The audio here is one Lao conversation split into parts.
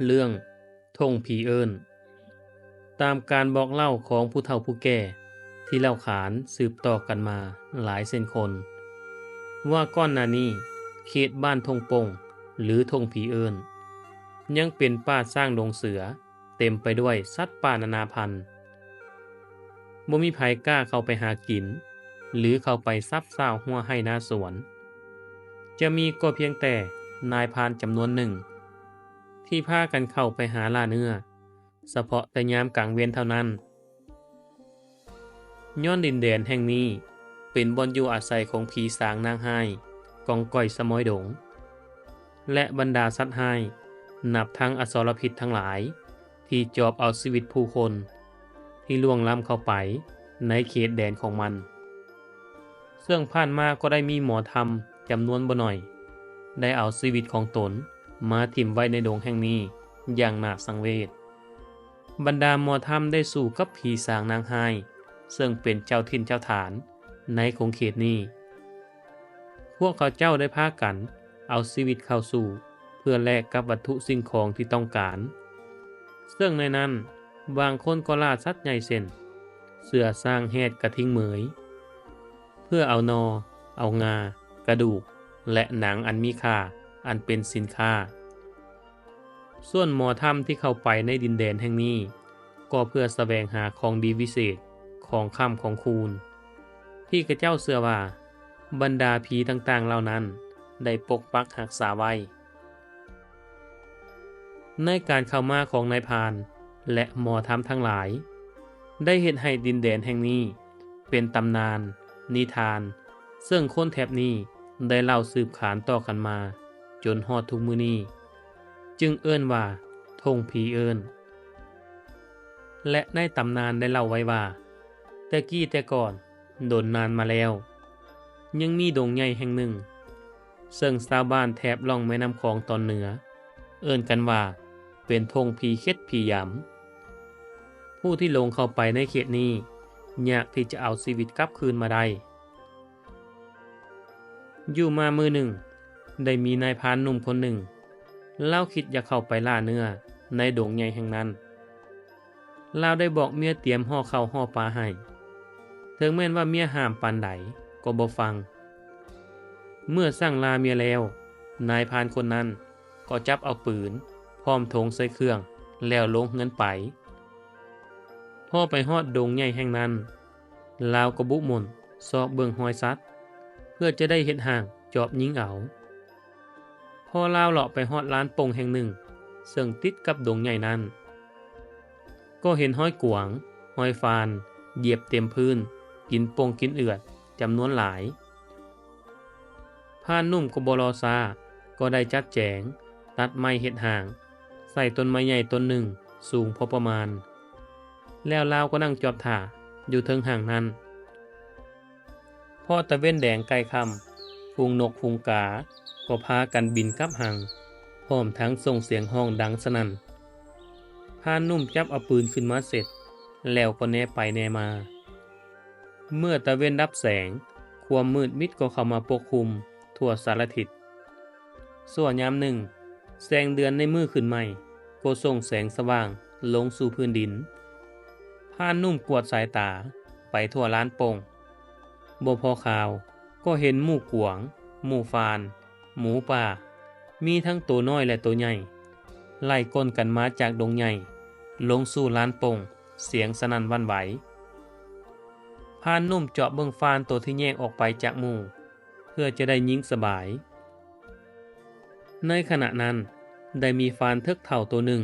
ເລື່ອງທົ່ງຜີເອີ້ນ. ຕາມການບອກເລົ່າຂອງຜູ້ເຖົ້າຜູ້ແກ່ທີ່ເລົ່າຂານສືບຕໍ່ກັນມາຫຼາຍເຊັ່ນຄົນ ວ່າກ່ອນໜ້ານີ້ເຂດບ້ານທົ່ງປົ່ງ ຫຼື ທົ່ງຜີເອີ້ນ ຍັງເປັນປ່າຊ້າງດົງເສືອ ເຕັມໄປດ້ວຍສັດປ່ານານາພັນ. ບໍ່ມີໃຜກ້າເຂົ້າໄປຫາກິນ ຫຼື ເຂົ້າໄປສັບສ້າວຮົ້ວໄຮ່ນາສວນ. ຈະມີກໍພຽງແຕ່ນາຍພານຈຳນວນໜຶ່ງ ທີ່ພາກັນເຂົ້າໄປຫາລ່າເນື້ອ ສະເພາະແຕ່ຍາມກາງເວັນເທົ່ານັ້ນ. ຍ້ອນດິນແດນແຫ່ງນີ້ເປັນບ່ອນຢູ່ອາໄສຂອງຜີສາງນາງຮ້າຍ ກອງກອຍສະມອຍດົງ ແລະ ບັນດາສັດຮ້າຍ ນັບທັງອະສອລະພິດທັງຫຼາຍ ທີ່ຈອບເອົາຊີວິດຜູ້ຄົນທີ່ລ່ວງລ້ຳເຂົ້າໄປໃນເຂດແດນຂອງມັນ. ເຊິ່ງຜ່ານມາກໍໄດ້ມີໝໍທຳຈຳນວນບໍ່ໜ້ອຍ ໄດ້ເອົາຊີວິດຂອງຕົນມາຖິ້ມໄວ້ໃນດົງແຫ່ງນີ້ຢ່າງໜ້າສັງເວດ. ບັນດາໝໍທຳໄດ້ສູ້ກັບຜີສາງນາງຮ້າຍ ເຊິ່ງເປັນເຈົ້າຖິ່ນເຈົ້າຖານໃນຂົງເຂດນີ້. ພວກເຂົາເຈົ້າໄດ້ພາກັນເອົາຊີວິດເຂົ້າສູ້ ເພື່ອແລກກັບວັດຖຸສິ່ງຂອງທີ່ຕ້ອງການ, ເຊິ່ງໃນນັ້ນບາງຄົນກໍລ່າສັດໃຫຍ່ເຊັ່ນ ເສືອ, ຊ້າງ, ແຮດ, ກະທິງເໝີຍ ເພື່ອເອົາໜໍ່, ເອົາງາ, ກະດູກ ແລະ ໜັງອັນມີຄ່າ ອັນເປັນສິນຄ້າ. ສ່ວນໝໍທຳທີ່ເຂົ້າໄປໃນດິນແດນແຫ່ງນີ້ ກໍເພື່ອສະແຫວງຫາຂອງດີວິເສດ, ຂອງຄ້ຳຂອງຄູນ ທີ່ຂະເຈົ້າເຊື່ອວ່າບັນດາຜີຕ່າງໆເຫຼົ່ານັ້ນໄດ້ປົກປັກຮັກສາໄວ້. ໃນການເຂົ້າມາຂອງນາຍພານ ແລະ ໝໍທຳທັງຫຼາຍ ໄດ້ເຮັດໃຫ້ດິນແດນແຫ່ງນີ້ເປັນຕຳນານ, ນິທານ ເຊິ່ງຄົນແຖບນີ້ໄດ້ເລົ່າສືບຂານຕໍ່ກັນມາຈົນຮອດທຸກມື້ນີ້ ຈຶ່ງເອີ້ນວ່າທົ່ງຜີເອີ້ນ. ແລະ ໃນຕຳນານໄດ້ເລົ່າໄວ້ວ່າ ແຕ່ກີ້ແຕ່ກ່ອນ ດົນນານມາແລ້ວ ຍັງມີດົງໃຫຍ່ແຫ່ງໜຶ່ງ ເຊິ່ງຊາວບ້ານແຖບລ່ອງແມ່ນ້ຳຂອງຕອນເໜືອ ເອີ້ນກັນວ່າເປັນທົ່ງຜີເຂັດຜີຢຳ. ຜູ້ທີ່ຫຼົງເຂົ້າໄປໃນເຂດນີ້ ຍາກທີ່ຈະເອົາຊີວິດກັບຄືນມາໄດ້. ຢູ່ມາມື້ໜຶ່ງ ໄດ້ມີນາຍພານໜຸ່ມຄົນໜຶ່ງ ລາວຄິດຢາກເຂົ້າໄປລ່າເນື້ອໃນດົງໃຫຍ່ແຫ່ງນັ້ນ. ລາວໄດ້ບອກເມຍຕຽມຫໍ່ເຂົ້າຫໍ່ປາໃຫ້, ເຖິງແມ່ນວ່າເມຍຫ້າມປານໃດກໍບໍ່ຟັງ. ເມື່ອສັ່ງລາເມຍແລ້ວ, ນາຍພານຄົນນັ້ນກໍຈັບເອົາປືນພ້ອມຖົງໃສ່ເຄື່ອງ ແລ້ວລົງເຮືອນໄປ. ພໍໄປຮອດດົງໃຫຍ່ແຫ່ງນັ້ນ, ລາວກໍບຸໝົນຊອກເບິ່ງຮອຍສັດ ເພື່ອຈະໄດ້ເຮັດຮ່າງຈອບຍິງເອົາ. ພໍລາວເລາະໄປຮອດລານປົ່ງແຫ່ງໜຶ່ງ ເຊິ່ງຕິດກັບດົງໃຫຍ່ນັ້ນ, ກໍເຫັນຮອຍກວາງ, ຮອຍຟານ ຢຽບເຕັມພື້ນ, ກິນປົ່ງກິນເອືອດຈຳນວນຫຼາຍ. ພານໜຸ່ມກໍບໍ່ລໍຊ້າ, ກໍໄດ້ຈັດແຈງ ຕັດໄມ້ເຮັດຮ່າງ ໃສ່ຕົ້ນໄມ້ໃຫຍ່ຕົ້ນໜຶ່ງສູງພໍປະມານ, ແລ້ວລາວກໍນັ່ງຈອບຖ້າຢູ່ເທິງຮ່າງນັ້ນ. ພໍຕາເວັນແດງໃກ້ຄ່ຳ, ຝູງນົກຝູງກາກໍພາກັນບິນກັບຮັງ, ພ້ອມທັງສົ່ງສຽງຮ້ອງດັງສະໜັ່ນ. ພານໜຸ່ມຈັບເອົາປືນຂຶ້ນມາເສັດ, ແລ້ວກໍແນໄປແນມາ. ເມື່ອຕາເວັນດັບແສງ, ຄວາມມືດມິດກໍເຂົ້າມາປົກຄຸມທົ່ວສາລະທິດ. ຊົ່ວຍາມໜຶ່ງ, ແສງເດືອນໃນມື້ຂຶ້ນໃໝ່ກໍສົ່ງແສງສະຫວ່າງລົງສູ່ພື້ນດິນ. ພານໜຸ່ມກວາດສາຍຕາໄປທົ່ວລານປົ່ງ, ບໍ່ພໍຂ່າວກໍເຫັນໝູກວາງ, ໝູຟານ, ໝູປ່າ, ມີທັງໂຕນ້ອຍ ແລະ ໂຕໃຫຍ່ ໄລ່ກົນກັນມາຈາກດົງໃຫຍ່ລົງສູ່ລານປົ່ງ ສຽງສະໜັ່ນຫວັ່ນໄຫວ. ພານໜຸ່ມເຈາະເບິ່ງຟານໂຕທີ່ແຍກອອກໄປຈາກໝູ່ ເພື່ອຈະໄດ້ຍິງສະບາຍ. ໃນຂະນະນັ້ນ ໄດ້ມີຟານເຖິກເຖົ້າໂຕໜຶ່ງ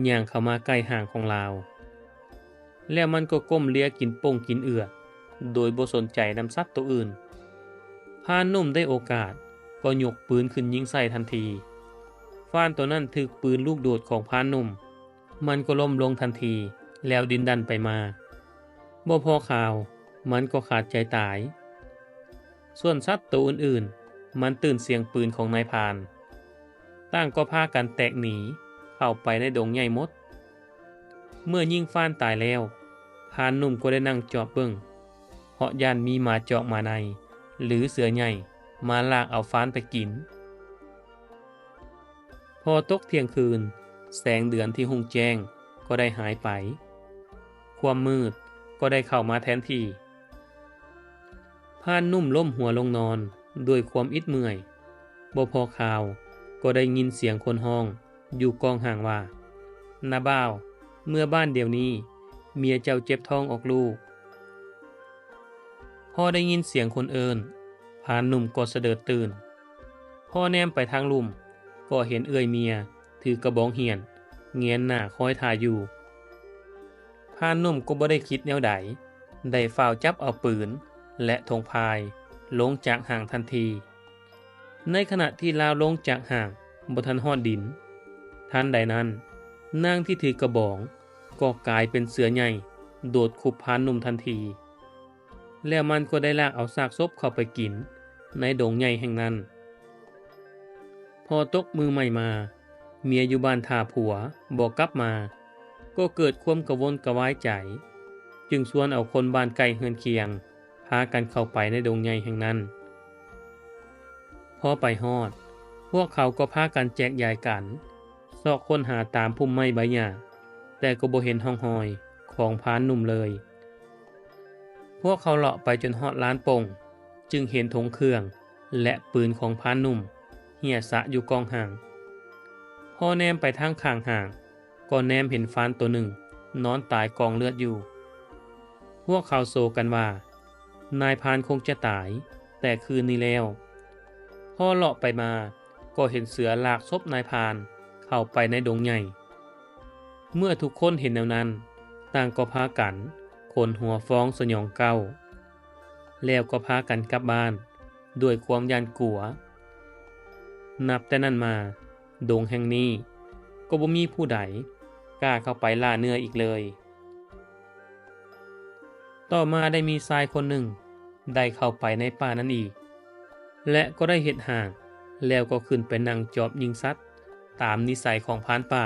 ຍ່າງເຂົ້າມາໃກ້ຮ່າງຂອງລາວ. ແລ້ວມັນກໍກົ້ມເລຍກິນປົ່ງກິນເອືອດ ໂດຍບໍ່ສົນໃຈນຳສັດໂຕອື່ນ. ພານໜຸ່ມໄດ້ໂອກາດກໍຍົກປືນຂຶ້ນຍິງໃສ່ທັນທີ. ຟານໂຕນັ້ນຖືກປືນລູກໂດດຂອງພານໜຸ່ມ, ມັນກໍລົ້ມລົງທັນທີ ແລ້ວດິນດັນໄປມາ. ບໍ່ພໍຂ່າວ, ມັນກໍຂາດໃຈຕາຍ. ສ່ວນສັດໂຕອື່ນໆ ມັນຕື່ນສຽງປືນຂອງນາຍພານ, ຕ່າງກໍພາກັນແຕກໜີເຂົ້າໄປໃນດົງໃຫຍ່ໝົດ. ເມື່ອຍິງຟານຕາຍແລ້ວ, ພານໜຸ່ມກໍໄດ້ນັ່ງຈອບເບິ່ງ, ເພາະຢ້ານມີໝາຈອກໝາໄນ ຫຼື ເສືອໃຫຍ່ມາລາກເອົາຟານໄປກິນ. ພໍຕົກທ່ຽງຄືນ, ແສງເດືອນທີ່ຮຸ່ງແຈ້ງກໍໄດ້ຫາຍໄປ, ຄວາມມືດກໍໄດ້ເຂົ້າມາແທນທີ່. ພານໜຸ່ມລົ້ມຫົວລົງນອນດ້ວຍຄວາມອິດເມື່ອຍ. ບໍ່ພໍຂ່າວກໍໄດ້ຍິນສຽງຄົນຮ້ອງຢູ່ກ້ອງຫ່າງວ່າ, ນ້າບ່າວ, ເມືອບ້ານດຽວນີ້, ເມຍເຈົ້າເຈັບທ້ອງອອກລູກ. ພໍໄດ້ຍິນສຽງຄົນເອີ້ນ, ພານໜຸ່ມກໍສະເດີດຕື່ນ. ພໍແນມໄປທາງລຸ່ມ, ກໍເຫັນເອື້ອຍເມຍຖືກະບອງຫ້ຽນ ແງນໜ້າຄອຍຖ້າຢູ່. ພານໜຸ່ມກໍບໍ່ໄດ້ຄິດແນວໃດ, ໄດ້ຟ້າວຈັບເອົາປືນ ແລະ ຖົງພາຍລົງຈາກຮ່າງທັນທີ. ໃນຂະນະທີ່ລາວລົງຈາກຮ່າງບໍ່ທັນຮອດດິນ, ທັນໃດນັ້ນ, ນາງທີ່ຖືກະບອງກໍກາຍເປັນເສືອໃຫຍ່ໂດດຄຸບພານໜຸ່ມທັນທີ, ແລ້ວມັນກໍໄດ້ລາກເອົາຊາກສົບເຂົ້າໄປກິນໃນດົງໃຫຍ່ແຫ່ງນັ້ນ. ພໍຕົກມື້ໃໝ່ມາ, ເມຍຢູ່ບ້ານຖ້າຜົວບໍ່ກັບມາ, ກໍເກີດຄວາມກະວົນກະວາຍໃຈ, ຈຶ່ງຊວນເອົາຄົນບ້ານໃກ້ເຮືອນຄຽງ ພາກັນເຂົ້າໄປໃນດົງໃຫຍ່ແຫ່ງນັ້ນ. ພໍໄປຮອດ, ພວກເຂົາກໍພາກັນແຈກຢາຍກັນ ຊອກຄົ້ນຫາຕາມພຸ່ມໄມ້ໃບຫຍ້າ, ແຕ່ກໍບໍ່ເຫັນຮ່ອງຮອຍຂອງພານໜຸ່ມເລີຍ. ພວກເຂົາເລາະໄປຈົນຮອດລານໂປ່ງ, ຈຶ່ງເຫັນຖົງເຄື່ອງ ແລະ ປືນຂອງພານໜຸ່ມເຮ່ຍຊະຢູ່ກ້ອງຫ່າງ. ພໍແນມໄປທາງຂ້າງຮ່າງ, ກໍແນມເຫັນຟານໂຕໜຶ່ງນອນຕາຍກອງເລືອດຢູ່. ພວກເຂົາໂສກັນວ່າ, ນາຍພານຄົງຈະຕາຍແຕ່ຄືນນີ້ແລ້ວ. ພໍເລາະໄປມາ, ກໍເຫັນເສືອລາກສົບນາຍພານເຂົ້າໄປໃນດົງໃຫຍ່. ເມື່ອທຸກຄົນເຫັນແນວນັ້ນ, ຕ່າງກໍພາກັນຂົນຫົວຟ້ອງສະຫຍອງເກົ້າ, ແລ້ວກໍພາກັນກັບບ້ານດ້ວຍຄວາມຢ້ານກົວ. ນັບແຕ່ນັ້ນມາ, ດົງແຫ່ງນີ້ກໍບໍ່ມີຜູ້ໃດກ້າເຂົ້າໄປລ່າເນື້ອອີກເລີຍ. ຕໍ່ມາໄດ້ມີຊາຍຄົນໜຶ່ງໄດ້ເຂົ້າໄປໃນປ່ານັ້ນອີກ ແລະ ກໍໄດ້ເຮັດຮ່າງ, ແລ້ວກໍຂຶ້ນໄປນັ່ງຈອບຍິງສັດຕາມນິໄສຂອງພານປ່າ.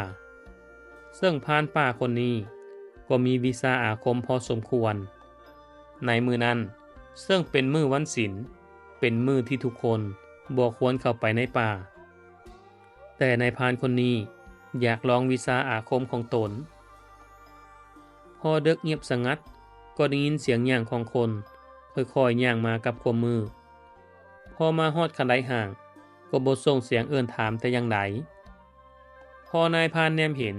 ເຊິ່ງພານປ່າຄົນນີ້ກໍມີວິຊາອາຄົມພໍສົມຄວນ. ໃນມື້ນັ້ນ, ເຊິ່ງເປັນມື້ວັນສິນ, ເປັນມື້ທີ່ທຸກຄົນບໍ່ຄວນເຂົ້າໄປໃນປ່າ, ແຕ່ນາຍພານຄົນນີ້ຢາກລອງວິຊາອາຄົມຂອງຕົນ. ພໍເດິກງຽບສະຫງັດ, ກໍໄດ້ຍິນສຽງຍ່າງຂອງຄົນຄ່ອຍໆຍ່າງມາກັບຄວາມມືດ. ພໍມາຮອດຂັ້ນໄດຮ່າງ, ກໍບໍ່ສົ່ງສຽງເອີ້ນຖາມແຕ່ຢ່າງໃດ. ພໍນາຍພານແນມເຫັນ,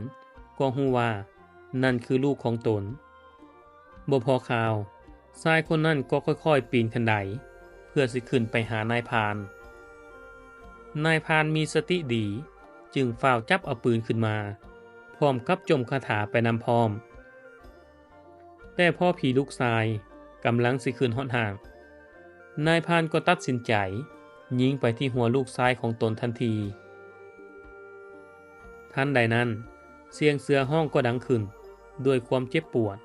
ກໍຮູ້ວ່ານັ້ນຄືລູກຂອງຕົນ. ບໍ່ພໍຂ່າວ, ຊາຍຄົນນັ້ນກໍຄ່ອຍໆປີນຂັ້ນໄດ ເພື່ອຊິຂຶ້ນໄປຫານາຍພານ. ນາຍພານມີສະຕິດີ, ຈຶ່ງຟ້າວຈັບເອົາປືນຂຶ້ນມາ, ພ້ອມກັບຈົ່ມຄາຖາໄປນຳພ້ອມ. ແຕ່ພໍຜີລູກຊາຍກຳລັງຊິຂຶ້ນຮອດຮ່າງ, ນາຍພານກໍຕັດສິນໃຈຍິງໄປທີ່ຫົວລູກຊາຍຂອງຕົນທັນທີ. ທັນໃດນັ້ນ, ສຽງເສືອຮ້ອງກໍດັງຂຶ້ນດ້ວຍຄວາມເຈັບປວດ.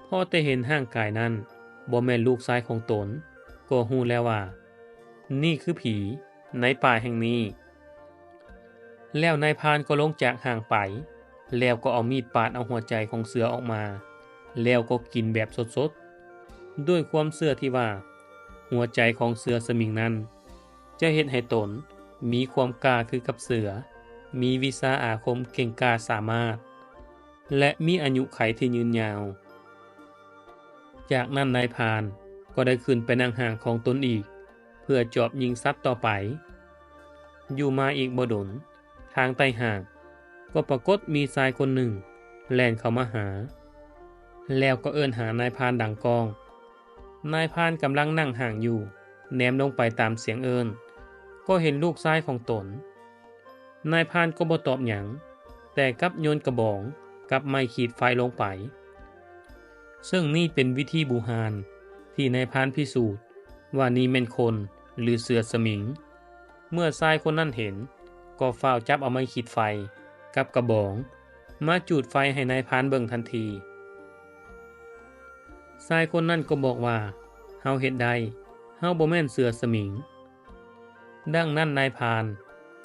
ພໍແຕ່ເຫັນຮ່າງກາຍນັ້ນບໍ່ແມ່ນລູກຊາຍຂອງຕົນ, ກໍຮູ້ແລ້ວວ່ານີ້ຄືຜີໃນປ່າແຫ່ງນີ້. ແລ້ວນາຍພານກໍລົງຈາກຮ່າງໄປ, ແລ້ວກໍເອົາມີດປາດເອົາຫົວໃຈຂອງເສືອອອກມາ, ແລ້ວກໍກິນແບບສົດໆ, ດ້ວຍຄວາມເຊື່ອທີ່ວ່າຫົວໃຈຂອງເສືອສະມິງນັ້ນ ຈະເຮັດໃຫ້ຕົນມີຄວາມກ້າຄືກັບເສືອ, ມີວິຊາອາຄົມເກັ່ງກ້າສາມາດ ແລະ ມີອາຍຸໄຂທີ່ຍືນຍາວ. ຈາກນັ້ນນາຍພານກໍໄດ້ຂຶ້ນໄປນັ່ງຮ່າງຂອງຕົນອີກ ເພື່ອຈອບຍິງສັດຕໍ່ໄປ. ຢູ່ມາອີກບໍ່ດົນ, ທາງໃຕ້ຮ່າງກໍປາກົດມີຊາຍຄົນໜຶ່ງແລ່ນເຂົ້າມາຫາ, ແລ້ວກໍເອີ້ນຫານາຍພານດັງກ້ອງ. ນາຍພານກຳລັງນັ່ງຮ່າງຢູ່, ແນມລົງໄປຕາມສຽງເອີ້ນ, ກໍເຫັນລູກຊາຍຂອງຕົນ. ນາຍພານກໍບໍ່ຕອບຫຍັງ, ແຕ່ກັບໂຍນກະບອງກັບໄມ້ຂີດໄຟລົງໄປ. ເຊິ່ງນີ້ເປັນວິທີບູຮານທີ່ນາຍພານພິສູດວ່ານີ້ແມ່ນຄົນ ຫຼື ເສືອສະມິງ. ເມື່ອຊາຍຄົນນັ້ນເຫັນ, ກໍຟ້າວຈັບເອົາໄມ້ຂີດໄຟກັບກະບອງມາຈູດໄຟໃຫ້ນາຍພານເບິ່ງທັນທີ. ຊາຍຄົນນັ້ນກໍບອກວ່າ, ເຮົາເຮັດໄດ້, ເຮົາບໍ່ແມ່ນເສືອສະມິງ. ດັ່ງນັ້ນນາຍພານ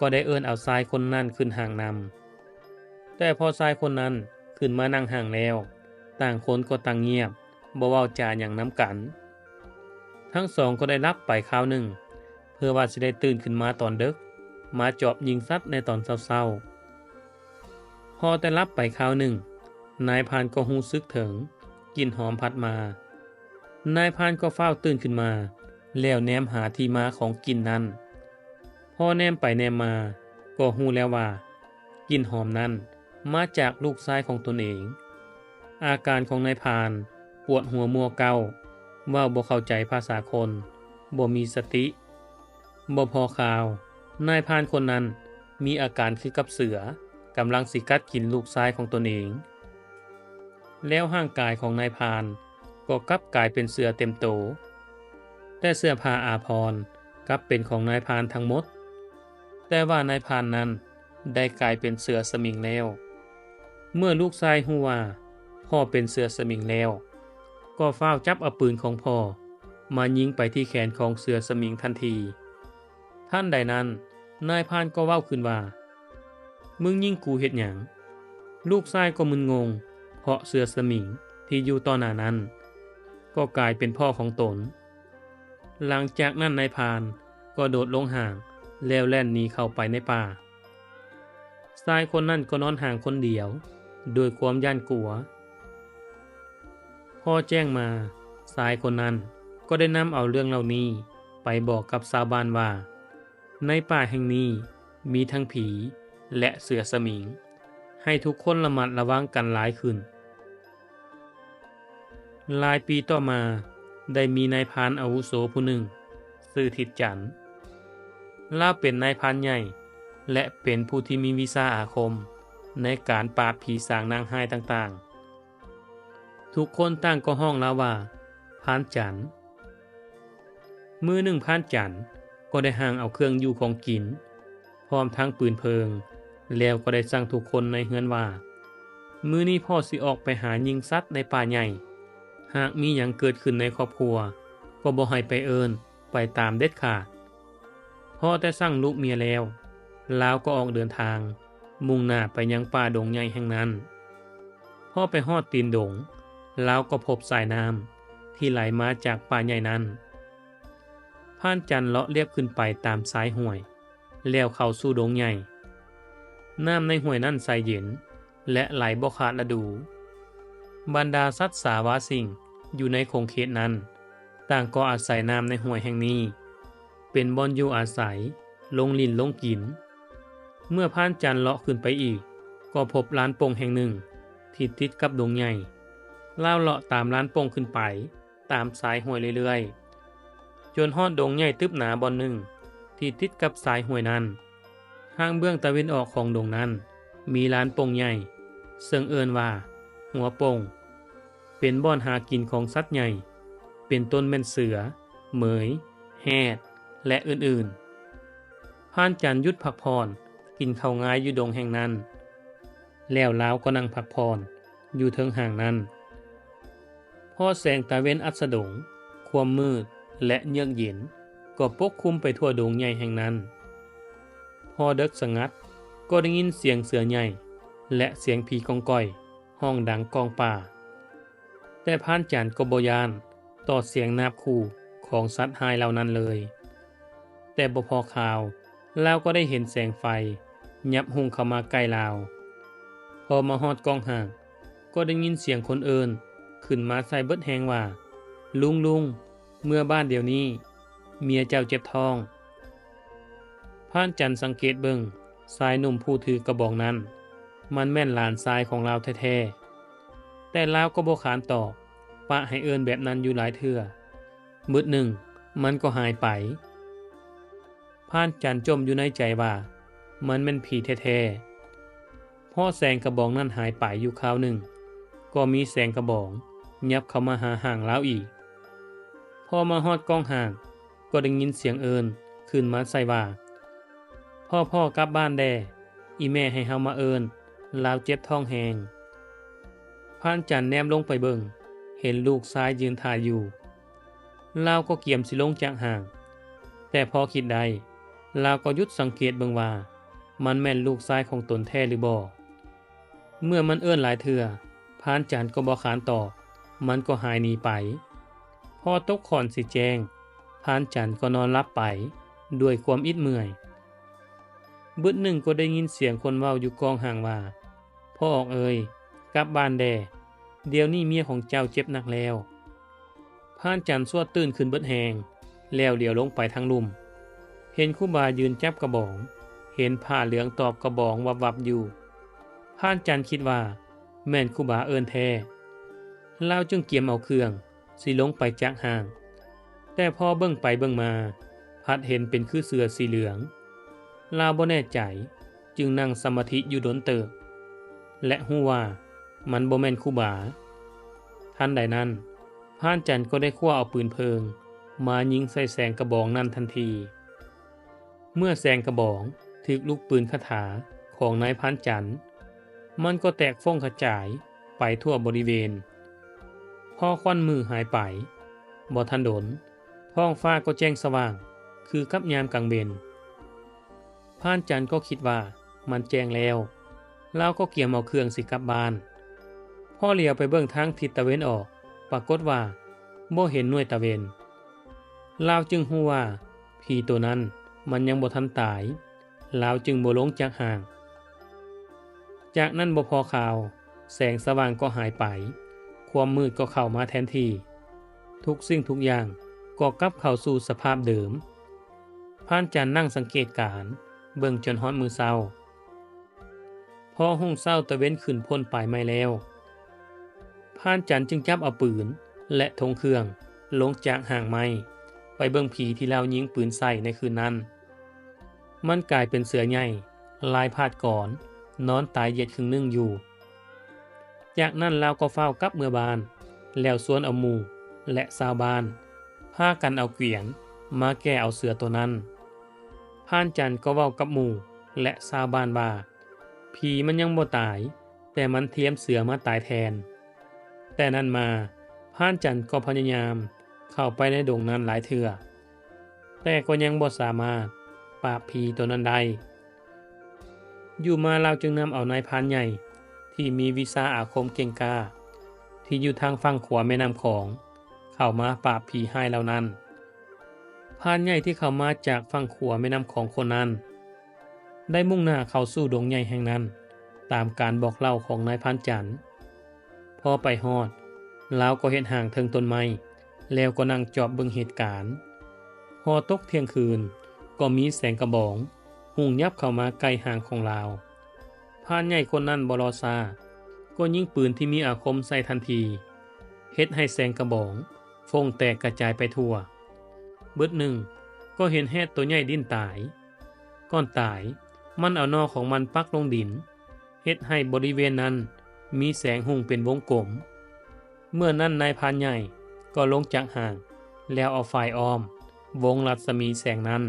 ກໍໄດ້ເອີ້ນເອົາຊາຍຄົນນັ້ນຂຶ້ນຮ່າງນຳ. ແຕ່ພໍຊາຍຄົນນັ້ນຂຶ້ນມານັ່ງຮ່າງແລ້ວ, ຕ່າງຄົນກໍຕ່າງງຽບ, ບໍ່ເວົ້າຈາຫຍັງນຳກັນ. ທັງສອງກໍໄດ້ຫຼັບໄປຄາວໜຶ່ງ, ເພື່ອວ່າຊິໄດ້ຕື່ນຂຶ້ນມາຕອນເດິກ, ມາຈອບຍິງສັດໃນຕອນເຊົ້າໆ. ພໍແຕ່ຫຼັບໄປຄາວໜຶ່ງ, ນາຍພານກໍຮູ້ສຶກເຖິງກິ່ນຫອມພັດມາ. ນາຍພານກໍຟ້າວຕື່ນຂຶ້ນມາ ແລ້ວແນມຫາທີ່ມາຂອງກິ່ນນັ້ນ. ພໍແນມໄປແນມມາກໍຮູ້ແລ້ວວ່າ ກິ່ນຫອມນັ້ນມາຈາກລູກຊາຍຂອງຕົນເອງ. ອາການຂອງນາຍພານປວດຫົວມົວເກົ້າ, ເວົ້າບໍ່ເຂົ້າໃຈພາສາຄົນ, ບໍ່ມີສະຕິ. ບໍ່ພໍຂ່າວ, ນາຍພານຄົນນັ້ນມີອາການຄືກັບເສືອກຳລັງຊິກັດກິນລູກຊາຍຂອງຕົນເອງ. ແລ້ວຮ່າງກາຍຂອງນາຍພານກໍກັບກາຍເປັນເສືອເຕັມໂຕ, ແຕ່ເສື້ອຜ້າອາພອນກັບເປັນຂອງນາຍພານທັງໝົດ. ແຕ່ວ່ານາຍພານນັ້ນໄດ້ກາຍເປັນເສືອສະໝິງແລ້ວ. ເມື່ອລູກຊາຍຮູ້ວ່າພໍ່ເປັນເສືອສະໝິງແລ້ວ, ກໍຟ້າວຈັບເອົາປືນຂອງພໍ່ມາຍິງໄປທີ່ແຂນຂອງເສືອສະໝິງທັນທີ. ທັນໃດນັ້ນ, ນາຍພານກໍເວົ້າຂຶ້ນວ່າ, ມຶງຍິງກູເຮັດຫຍັງ? ລູກຊາຍກໍມຶນງົງ, ເພາະເສືອສະໝິງທີ່ຢູ່ຕໍ່ໜ້ານັ້ນ ກໍກາຍເປັນພໍ່ຂອງຕົນ. ຫຼັງຈາກນັ້ນນາຍພານກໍໂດດລົງຫ້າງ ແລ້ວແລ່ນໜີເຂົ້າໄປໃນປ່າ. ຊາຍຄົນນັ້ນກໍນອນຫ້າງຄົນດຽວດ້ວຍຄວາມຢ້ານກົວ. ພໍແຈ້ງມາ, ຊາຍຄົນນັ້ນກໍໄດ້ນຳເອົາເລື່ອງເຫຼົ່ານີ້ໄປບອກກັບຊາວບ້ານວ່າ ໃນປ່າແຫ່ງນີ້ມີທັງຜີ ແລະ ເສືອສະໝິງ, ໃຫ້ທຸກຄົນລະມັດລະວັງກັນຫຼາຍຂຶ້ນ. ຫຼາຍປີຕໍ່ມາ, ໄດ້ມີນາຍພານອາວຸໂສຜູ້ໜຶ່ງຊື່ທິດຈັນ. ລາວເປັນນາຍພານໃຫຍ່ ແລະ ເປັນຜູ້ທີ່ມີວິຊາອາຄົມໃນການປາບຜີສາງນາງຮ້າຍຕ່າງໆ. ທຸກຄົນຕ່າງກໍຮ້ອງລາວວ່າ ພານຈັນ. ມື້ໜຶ່ງພານຈັນກໍໄດ້ຮ່າງເອົາເຄື່ອງຢູ່ຂອງກິນ ພ້ອມທັງປືນເພີງ, ແລ້ວກໍໄດ້ສັ່ງທຸກຄົນໃນເຮືອນວ່າ, ມື້ນີ້ພໍ່ຊິອອກໄປຫາຍິງສັດໃນປ່າໃຫຍ່. ຫາກມີຫຍັງເກີດຂຶ້ນໃນຄອບຄົວ, ກໍບໍ່ໃຫ້ໄປເອີ້ນ, ໄປຕາມເດັດຂາດ. ພໍແຕ່ສັ່ງລູກເມຍແລ້ວ, ລາວກໍອອກເດີນທາງ, ມຸ່ງໜ້າໄປຍັງປ່າດົງໃຫຍ່ແຫ່ງນັ້ນ. ພໍໄປຮອດຕີນດົງ, ລາວກໍພົບສາຍນ້ຳທີ່ໄຫຼມາຈາກປ່າໃຫຍ່ນັ້ນ. ພານຈັນເລາະລຽບຂຶ້ນໄປຕາມຊາຍຫ້ວຍ, ແລ້ວເຂົ້າສູ່ດົງໃຫຍ່. ນ້ຳໃນຫ້ວຍນັ້ນໃສເຢັນ ແລະ ໄຫຼບໍ່ຂາດລະດູ. ບັນດາສັດສາວາສິ່ງຢູ່ໃນຂົງເຂດນັ້ນ ຕ່າງກໍອາໄສນ້ຳໃນຫ້ວຍແຫ່ງນີ້ ເປັນບ່ອນຢູ່ອາໄສ, ລົງຫຼິ້ນລົງກິນ. ເມື່ອພານຈັນເລາະຂຶ້ນໄປອີກ, ກໍພົບລານໂປ່ງແຫ່ງໜຶ່ງທີ່ຕິດກັບດົງໃຫຍ່. ລາວເລາະຕາມລານໂປ່ງຂຶ້ນໄປ ຕາມຊາຍຫ້ວຍເລື້ອຍໆ, ຈົນຮອດດົງໃຫຍ່ຕຶບໜາບ່ອນໜຶ່ງທີ່ຕິດກັບຊາຍຫ້ວຍນັ້ນ. ທາງເບື້ອງຕາເວັນອອກຂອງດົງນັ້ນ ມີລານໂປ່ງໃຫຍ່ ເຊິ່ງເອີ້ນວ່າຫົວໂປ່ງ, ເປັນບ່ອນຫາກິນຂອງສັດໃຫຍ່ ເປັນຕົ້ນແມ່ນເສືອ, ເໝີຍ, ແຮດ ແລະ ອື່ນໆ. ພານຈັນຢຸດພັກຜ່ອນ ກິນເຂົ້າງາຍຢູ່ດົງແຫ່ງນັ້ນ, ແລ້ວລາວກໍນັ່ງພັກຜ່ອນຢູ່ເທິງຫ້າງນັ້ນ. ພໍແສງຕາເວັນອັດສະດົງ, ຄວາມມືດ ແລະ ເຍືອກເຢັນກໍປົກຄຸມໄປທົ່ວດົງໃຫຍ່ແຫ່ງນັ້ນ. ພໍເດິກສະຫງັດ, ກໍໄດ້ຍິນສຽງເສືອໃຫຍ່ ແລະ ສຽງຜີກອງກ່ອຍຮ້ອງດັງກ້ອງປ່າ. ແຕ່ພານຈັນກໍບໍ່ຢ້ານຕໍ່ສຽງນາບຂູ່ຂອງສັດຮ້າຍເຫຼົ່ານັ້ນເລີຍ. ແຕ່ບໍ່ພໍຂ່າວ, ລາວກໍໄດ້ເຫັນແສງໄຟຍັບຮຸ່ງເຂົ້າມາໃກ້ລາວ. ພໍມາຮອດກ້ອງຫ້າງ, ກໍໄດ້ຍິນສຽງຄົນເອີ້ນຂຶ້ນມາໃສ່ເບິດແຮງວ່າ, ລຸງ, ລຸງ, ເມືອບ້ານດຽວນີ້, ເມຍເຈົ້າເຈັບທ້ອງ. ພານຈັນສັງເກດເບິ່ງ, ຊາຍໜຸ່ມຜູ້ຖືກະບອງນັ້ນ ມັນແມ່ນຫຼານຊາຍຂອງລາວແທ້ໆ. ແຕ່ລາວກໍບໍ່ຂານຕອບ, ປະໃຫ້ເອີ້ນແບບນັ້ນຢູ່ຫຼາຍເທື່ອ. ບຶດໜຶ່ງ, ມັນກໍຫາຍໄປ. ພານຈັນຈົ່ມຢູ່ໃນໃຈວ່າ ມັນແມ່ນຜີແທ້ໆ. ພໍແສງກະບອງນັ້ນຫາຍໄປຢູ່ຄາວໜຶ່ງ, ກໍມີແສງກະບອງຍັບເຂົ້າມາຫາຫ້າງລາວອີກ. ພໍມາຮອດກ້ອງຫ້າງ, ກໍໄດ້ຍິນສຽງເອີ້ນຂຶ້ນມາໃສ່ວ່າ, ພໍ່ໆ ກັບບ້ານແດ່, ອີ່ແມ່ໃຫ້ເຮົາມາເອີ້ນ, ລາວເຈັບທ້ອງແຮງ. ພານຈັນແນມລົງໄປເບິ່ງ, ເຫັນລູກຊາຍຢືນຖ້າຢູ່. ລາວກໍກຽມຊິລົງຈາກຫ້າງ, ແຕ່ພໍຄິດໄດ້, ລາວກໍຢຸດສັງເກດເບິ່ງວ່າ ມັນແມ່ນລູກຊາຍຂອງຕົນແທ້ຫຼືບໍ່. ເມື່ອມັນເອີ້ນຫຼາຍເທື່ອ, ພານຈັນກໍບໍ່ຂານຕອບ, ມັນກໍຫາຍໜີໄປ. ພໍຕົກຂ້ອນຊິແຈ້ງ, ພານຈັນກໍນອນຫຼັບໄປດ້ວຍຄວາມອິດເມື່ອຍ. ບຶດໜຶ່ງກໍໄດ້ຍິນສຽງຄົນເວົ້າຢູ່ກ້ອງຫ້າງວ່າ, ພໍ່ອອກເອີຍ, ກັບບ້ານແດ່, ດຽວນີ້ເມຍຂອງເຈົ້າເຈັບໜັກແລ້ວ. ພານຈັນຊວດຕື່ນຂຶ້ນເບິດແຮງ, ແລ້ວຫຼຽວລົງໄປທາງລຸ່ມ, ເຫັນຄູບາຢືນຈັບກະບອງ, ເຫັນຜ້າເຫຼືອງຕອບກະບອງວັບໆຢູ່. ພານຈັນຄິດວ່າແມ່ນຄູບາເອີ້ນແທ້. ລາວຈຶ່ງກຽມເອົາເຄື່ອງ ຊິລົງໄປຈາກຫ້າງ, ແຕ່ພໍເບິ່ງໄປເບິ່ງມາ ພັດເຫັນເປັນຄືເສື້ອສີເຫຼືອງ. ລາວບໍ່ແນ່ໃຈ, ຈຶ່ງນັ່ງສະມາທິຢູ່ດົນເຕີບ ແລະ ຮູ້ວ່າມັນບໍ່ແມ່ນຄູບາ. ທັນໃດນັ້ນ, ພານຈັນກໍໄດ້ຄວ້າເອົາປືນເພີງມາຍິງໃສ່ແສງກະບອງນັ້ນທັນທີ. ເມື່ອແສງກະບອງຖືກລູກປືນຄາຖາຂອງນາຍພານຈັນ, ມັນກໍແຕກຟົ້ງກະຈາຍໄປທົ່ວບໍລິເວນ. ພໍຄວັນມືດຫາຍໄປ, ບໍ່ທັນດົນ, ທ້ອງຟ້າກໍແຈ້ງສະຫວ່າງຄືກັບຍາມກາງເວັນ. ພານຈັນກໍຄິດວ່າມັນແຈ້ງແລ້ວ, ລາວກໍກຽມເອົາເຄື່ອງຊິກັບບ້ານ. ພໍຫຼຽວໄປເບິ່ງທາງທິດຕາເວັນອອກ, ປາກົດວ່າບໍ່ເຫັນໜ່ວຍຕາເວັນ. ລາວຈຶ່ງຮູ້ວ່າຜີໂຕນັ້ນມັນຍັງບໍ່ທັນຕາຍ, ລາວຈຶ່ງບໍ່ລົງຈາກຫ້າງ. ຈາກນັ້ນບໍ່ພໍຄາວ, ແສງສະຫວ່າງກໍຫາຍໄປ, ຄວາມມືດກໍເຂົ້າມາແທນທີ່. ທຸກສິ່ງທຸກຢ່າງກໍກັບເຂົ້າສູ່ສະພາບເດີມ. ພານຈັນນັ່ງສັງເກດການເບິ່ງຈົນຮອດມື້ເຊົ້າ. ພໍຮຸ່ງເຊົ້າຕາເວັນຂຶ້ນພົ້ນປາຍໄມ້ແລ້ວ, ພານຈັນຈຶ່ງຈັບເອົາປືນ ແລະ ຖົງເຄື່ອງລົງຈາກຫ້າງໄມ້ ໄປເບິ່ງຜີທີ່ລາວຍິງປືນໃສ່ໃນຄືນນັ້ນ. ມັນກາຍເປັນເສືອໃຫຍ່ລາຍພາດກອນ ນອນຕາຍຢຽດຄຶ່ງໜຶ່ງຢູ່. ຈາກນັ້ນລາວກໍຟ້າວກັບເມືອບ້ານ ແລ້ວຊວນເອົາໝູ່ ແລະ ຊາວບ້ານ ພາກັນເອົາກວຽນມາແກ່ເອົາເສືອໂຕນັ້ນ. ພານຈັນກໍເວົ້າກັບໝູ່ ແລະ ຊາວບ້ານວ່າ ຜີມັນຍັງບໍ່ຕາຍ, ແຕ່ມັນທຽມເສືອມາຕາຍແທນ. ແຕ່ນັ້ນມາ, ພານຈັນກໍພະຍາຍາມເຂົ້າໄປໃນດົງນັ້ນຫຼາຍເທື່ອ, ແຕ່ກໍຍັງບໍ່ສາມາດປາບຜີໂຕນັ້ນໄດ້. ຢູ່ມາລາວຈຶ່ງນຳເອົານາຍພານໃຫຍ່ທີ່ມີວິຊາອາຄົມເກັ່ງກ້າ ທີ່ຢູ່ທາງຝັ່ງຂວາແມ່ນ້ຳຂອງ ເຂົ້າມາປາບຜີຮ້າຍເຫຼົ່ານັ້ນ. ພານໃຫຍ່ທີ່ເຂົ້າມາຈາກຝັ່ງຂວາແມ່ນ້ຳຂອງຄົນນັ້ນ ໄດ້ມຸ່ງໜ້າເຂົ້າສູ່ດົງໃຫຍ່ແຫ່ງນັ້ນ ຕາມການບອກເລົ່າຂອງນາຍພານຈັນ. ພໍໄປຮອດ, ລາວກໍເຮັດຮ່າງເທິງຕົ້ນໄມ້ ແລ້ວກໍນັ່ງຈອບເບິ່ງເຫດການ. ພໍຕົກທ່ຽງຄືນ, ກໍມີແສງກະບອງຮຸ່ງຍັບເຂົ້າມາໃກ້ຮ່າງຂອງລາວ. ພານໃຫຍ່ຄົນນັ້ນບໍ່ລໍຊ້າ, ກໍຍິງປືນທີ່ມີອາຄົມໃສ່ທັນທີ, ເຮັດໃຫ້ແສງກະບອງຟົ້ງແຕກກະຈາຍໄປທົ່ວ. ບຶດໜຶ່ງ, ກໍເຫັນແຮດໂຕໃຫຍ່ດີ້ນຕາຍ. ກ່ອນຕາຍ, ມັນເອົາໜໍ່ຂອງມັນປັກລົງດິນ, ເຮັດໃຫ້ບໍລິເວນນັ້ນມີແສງຮຸ່ງເປັນວົງກົມ. ເມື່ອນັ້ນນາຍພານໃຫຍ່ກໍລົງຈາກຮ່າງ ແລ້ວເອົາຝ້າຍອ້ອມວົງລັດສະໝີແສງນັ້ນ.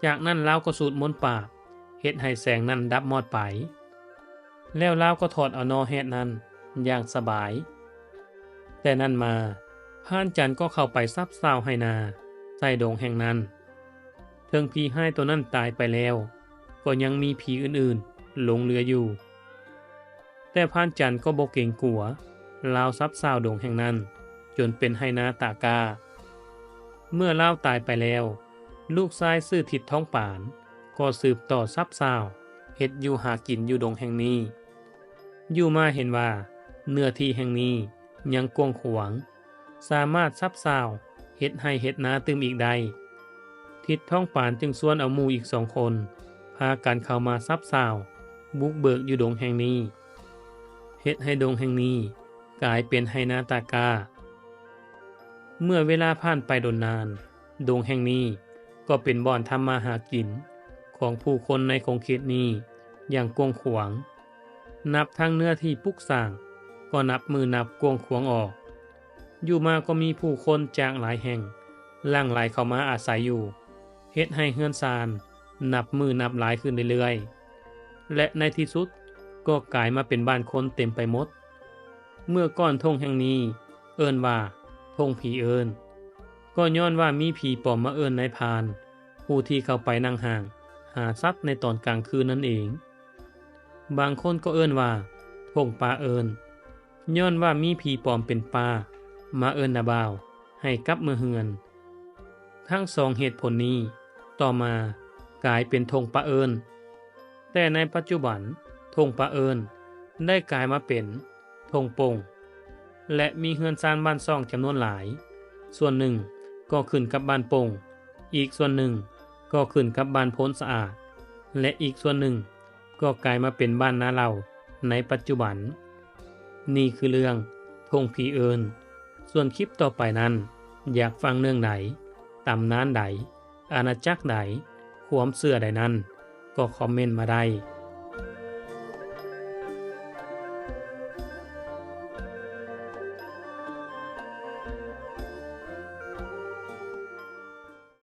ຈາກນັ້ນລາວກໍສູດມົນປາບ ເຮັດໃຫ້ແສງນັ້ນດັບມອດໄປ. ແລ້ວລາວກໍຖອດເອົາໜໍ່ແຮດນັ້ນຢ່າງສະບາຍ. ແຕ່ນັ້ນມາ, ພານຈັນກໍເຂົ້າໄປຊັບຊາວໄຮ່ນາໃຕ້ດົງແຫ່ງນັ້ນ. ເຖິງຜີຮ້າຍໂຕນັ້ນຕາຍໄປແລ້ວ, ກໍຍັງມີຜີອື່ນໆຫຼົງເຫຼືອຢູ່. ແຕ່ພານຈັນກໍບໍ່ເກງກົວ, ລາວຊັບຊາວດົງແຫ່ງນັ້ນຈົນເປັນໄຮ່ນາຕາກ້າ. ເມື່ອລາວຕາຍໄປແລ້ວ, ລູກຊາຍຊື່ທິດທອງປານ ກໍສືບຕໍ່ຊັບຊາວເຮັດຢູ່ຫາກິນຢູ່ດົງແຫ່ງນີ້. ຢູ່ມາເຫັນວ່າເນື້ອທີ່ແຫ່ງນີ້ຍັງກວ້າງຂວາງ, ສາມາດຊັບຊາວເຮັດໄຮ່ເຮັດນາຕື່ມອີກໄດ້. ທິດທອງປານຈຶ່ງຊວນເອົາໝູ່ອີກສອງຄົນ ພາກັນເຂົ້າມາຊັບຊາວບຸກເບີກຢູ່ດົງແຫ່ງນີ້, ເຮັດໃຫ້ດົງແຫ່ງນີ້ກາຍເປັນໄຮ່ນາຕາກ້າ. ເມື່ອເວລາຜ່ານໄປດົນນານ, ດົງແຫ່ງນີ້ກໍເປັນບ່ອນທຳມາຫາກິນຂອງຜູ້ຄົນໃນຂົງເຂດນີ້ຢ່າງກວ້າງຂວາງ. ນັບທັງເນື້ອທີ່ປຸກສ້າງກໍນັບມື້ນັບກວ້າງຂວາງອອກ. ຢູ່ມາກໍມີຜູ້ຄົນຈາກຫຼາຍແຫ່ງຫຼັ່ງໄຫຼເຂົ້າມາອາໄສຢູ່, ເຮັດໃຫ້ເຮືອນຊານນັບມື້ນັບຫຼາຍຂຶ້ນເລື້ອຍໆ ແລະ ໃນທີ່ສຸດກໍກາຍມາເປັນບ້ານຄົນເຕັມໄປໝົດ. ເມື່ອກ່ອນທົ່ງແຫ່ງນີ້ເອີ້ນວ່າທົ່ງຜີເອີ້ນ, ກໍຍ້ອນວ່າມີຜີປອມມາເອີ້ນນາຍພານຜູ້ທີ່ເຂົ້າໄປນັ່ງຮ່າງຫາສັດໃນຕອນກາງຄືນນັ້ນເອງ. ບາງຄົນກໍເອີ້ນວ່າທົ່ງປ່າເອີ້ນ, ຍ້ອນວ່າມີຜີປອມເປັນປ່າມາເອີ້ນນ້າບ່າວໃຫ້ກັບເມືອເຮືອນ. ທັງສອງເຫດຜົນນີ້ຕໍ່ມາກາຍເປັນທົ່ງປະເອີ້ນ, ແຕ່ໃນປັດຈຸບັນທົ່ງປະເອີ້ນ ໄດ້ກາຍມາເປັນທົ່ງໂປ່ງ ແລະ ມີເຮືອນຊານບ້ານຊ່ອງຈຳນວນຫຼາຍ, ສ່ວນໜຶ່ງກໍຂຶ້ນກັບບ້ານໂປ່ງ, ອີກສ່ວນໜຶ່ງກໍຂຶ້ນກັບບ້ານໂພນສະອາດ ແລະ ອີກສ່ວນໜຶ່ງກໍກາຍມາເປັນບ້ານນາເຫຼົ່າໃນປັດຈຸບັນ. ນີ້ຄືເລື່ອງທົ່ງຜີເອີນ. ສ່ວນຄລິບຕໍ່ໄປນັ້ນ ຢາກຟັງເລື່ອງໃດ, ຕຳນານໃດ, ອານາຈັກໃດ, ຄວາມເຊື່ອໃດນັ້ນ ກໍຄອມເມັນມາໄດ້.